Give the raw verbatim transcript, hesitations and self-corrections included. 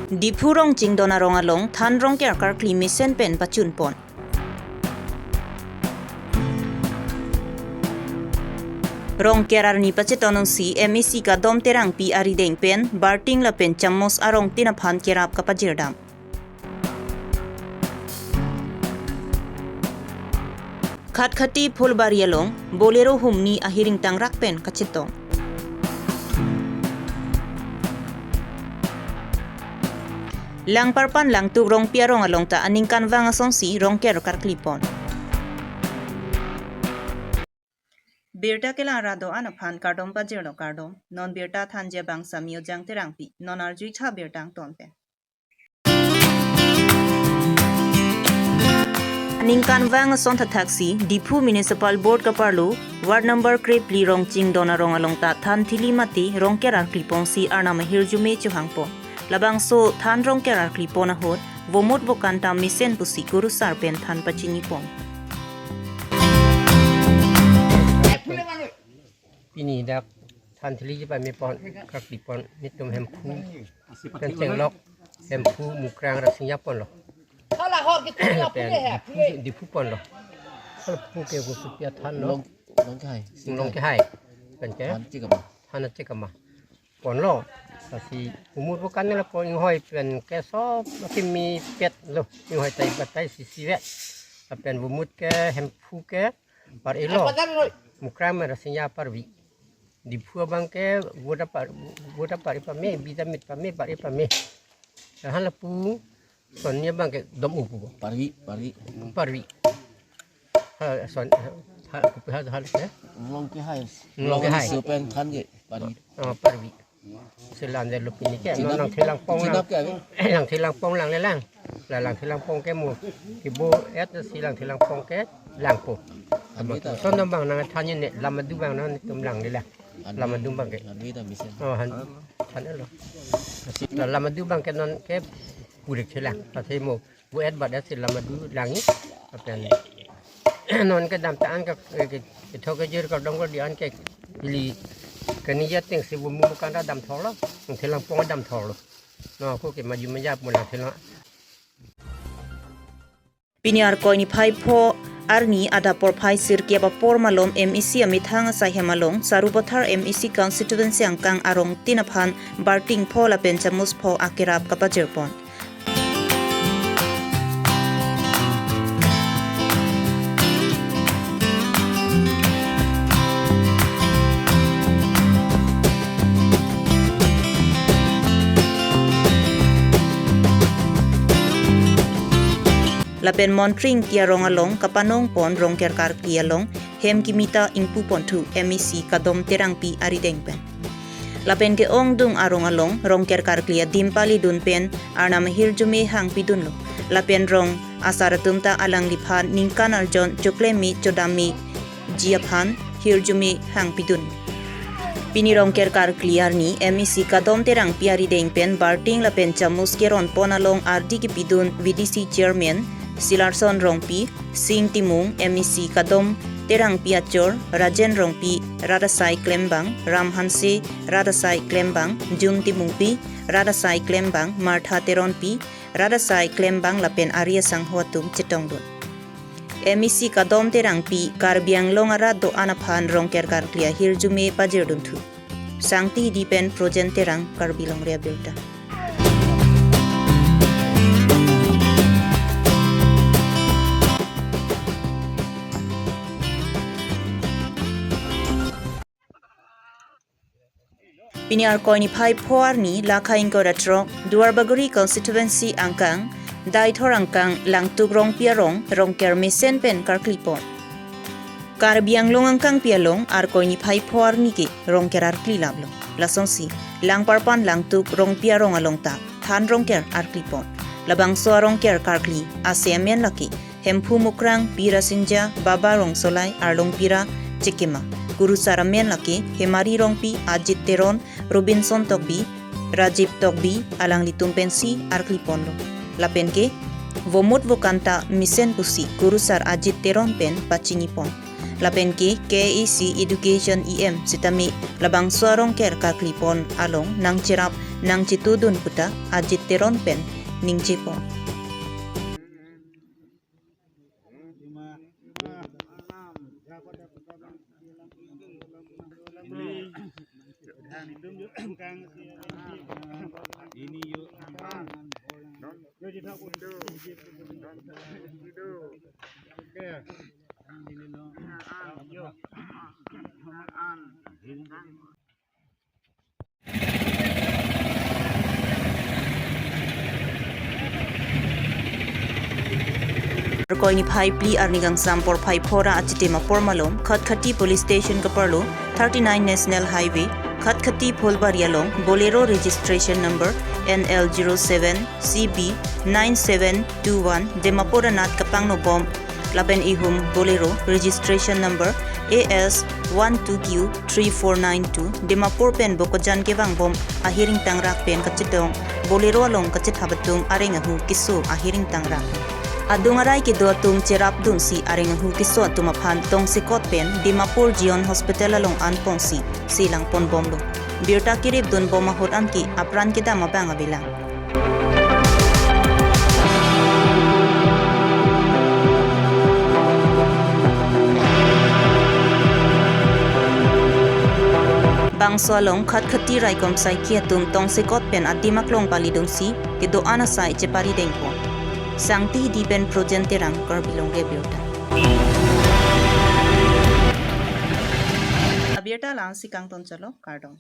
Diphu Rongching Donarong along than Rongker karkli mesen pen pachunpon. Rongker arni pachetonsi M A C Kadom Terangpi arideng pen barting lapen chamus arongtin aphan kerap kapajirdam. Khatkhati Phulbari along Bolero humni ahiring tangrak pen kachetong. Langparpan Langtuk Rongpi arong along ta aningkanvang asonsi Rongker karklipon. Birta kelang ra do-an aphan kardom pajirlo kardom. Non birta thanji abang Samyojang Terangpi. Non arjutha birta angton pen. Aningkanvang ason thathaksi Diphu Municipal Board kaparlo Ward number krephli Rongching Donarong along ta than thili mate Rongker arkliponsi Arnam ahirjume chohangpon. Labangso than Rongker arklipon ahut vomut vokan ta mesen pusi kurusar pen than pachinipon. Pini dak than thili ji pamepon, karklipon, netum Hemphu, pen Chenglok, Hemphu, Mukrang, Rasinja ponlo. Pen Diphu, Diphu ponlo. Hala Diphu ke go supia thanlo. Long, long ke hai. Long ke hai. Pen ke? Than chik ama. Than chik ama. Ponlo. Lasi umur bukan ni la pon inghoi pen ke sob laki mepet lo. Inghoi tai batai sisi vet. Lapen vomut ke Hemphu ke par-elo. Mukrang me Rasinja parvi. Diphu abang ke voda par, voda par-i pame, bida mit pame, par-i pame. Hala pu Sonia abang ke dom upu bo. Parvi, parvi. Parvi. Ha, son, ha, kupi ha, ha, eh? Long ke hai. Long ke hai. Supen than ke, parvi. Oh, parvi. Selam de lupini ke, Chinap, nang thelang pong Chinap lang. Ke, abi? Nang thelang pong lang le lang. La lang thelang pong ke mo. Kibo et si lang thelang pong ke langpo. Abi ta. Son dom abang nang than ne, lam adu abang nangtum lang le lang. Abi, lam adu abang ke. Abi ta bisa. Oh, han, thanlo. La lam adu abang ke non ke purik thelang. Pati mo. Bu et bat et si lam adu langji. Apen non ke dam ta-an ke, ke, ke thok kejir kardom kardi an ke ili kani ya ting si bu mu kan ra dam thorlo. Nang thelang pong dam thorlo. No, ko ke maju maju mo lang thelang. Pini Arkoi niphai pho arni adap porphai sirkep apor malom M A C amethang asai hem along Sarupathar M A C constituency angkang arongtin aphan barting pho lapen chamus pho akerap kapajirpon. Lapen Montri Ingti arong along kapanongpon Rongker karkli along hem kimi ta ingpuponthu M A C Kadom Terangpi arideng pen. Lapen ke-ongdung arong along Rongker karkli adim palidun pen Arnam ahirjume hangpidunlo. Lapen rong asar atum ta alangliphan ningkan arjon chokleme chodameji aphan hirjume hangpidun. Pini Rongker karkli arni M A C Kadom Terangpi arideng pen barting lapen chamus keronpon along ardi kepidun V D C chairman Silarson Rongpi, Sing Timung, M A C Kadom Terangpi achor, Rajen Rongpi, rat asai klembang, Ram Hanse, rat asai klembang, Jun Timungpi, rat asai klembang, Martha Teronpi, rat asai klembang lapen ari asangho atum chetongdun. M A C Kadom Terangpi Karbi Anglong arat do-an aphan Rongker karkli ahirjume pajirdunthu. Sangti Hidi pen Projen Terang, Karbi Longri Abirta. Pini Arkoi niphai pho arni lakha ingkoi ra throk Duarbagori constituency angkang Deithor angkang Langtuk Rongpi arong Rongker mesen pen karklipon. Karbi Anglong angkangpi along Arkoi niphai pho arni ke Rongker arkli laplo. Lasonsi Langparpan Langtuk Rongpi arong along ta than Rongker arklipon. Labangso a-Rongker karkli ase amen lake Hemphu Mukrang, Pi Rasinja, Baba Rongsolai, Arlong Pira, Chekema. Kurusar amen lake Hemari Rongpi, Ajit Teron, Robinson Tokbi, Rajib Tokbi, alanglitum pensi arklipon lo. Lapen ke vomut vokan ta mesen pusi kurusar Ajit Teron pen pachinipon. lapen ke K A A C Education E M sitame labangso arongker karklipon along nangcherap nangchetudun puta Ajit Teron pen ningjepon. Rokoi niphai phli arni kangsam porphai phongo ra achitim apor malom Khatkhati Police Station kaparlo thirty-nine National Highway, Khatkhati Pholbari along Bolero registration number N L zero seven C B nine seven two one Dimapur anat kapangno bom lapen ihum Bolero registration number A S one two Q three four nine two Dimapur pen Bokajan kevang bom ahiring tangrak pen kachetong Bolero along kachethap atum areng ahu keso ahiring tangrak. Adung arai kedo atum cherapdunsi areng ahu keso atum aphan tongsekot pen Dimapur Zion Hospital along anpongsi selangpon bomlo. Birta keripdun bom ahut anke apran kedam abang avelang. Bangso along Khatkhati raikom saikhi atum tongsekot pen adim aklong palidunsi kedo-an asai chepari dengpon. Sangti Hidi pen Projen Terang, Karbi Longri Abirta. Abirta langsi kangton chalo, kardom.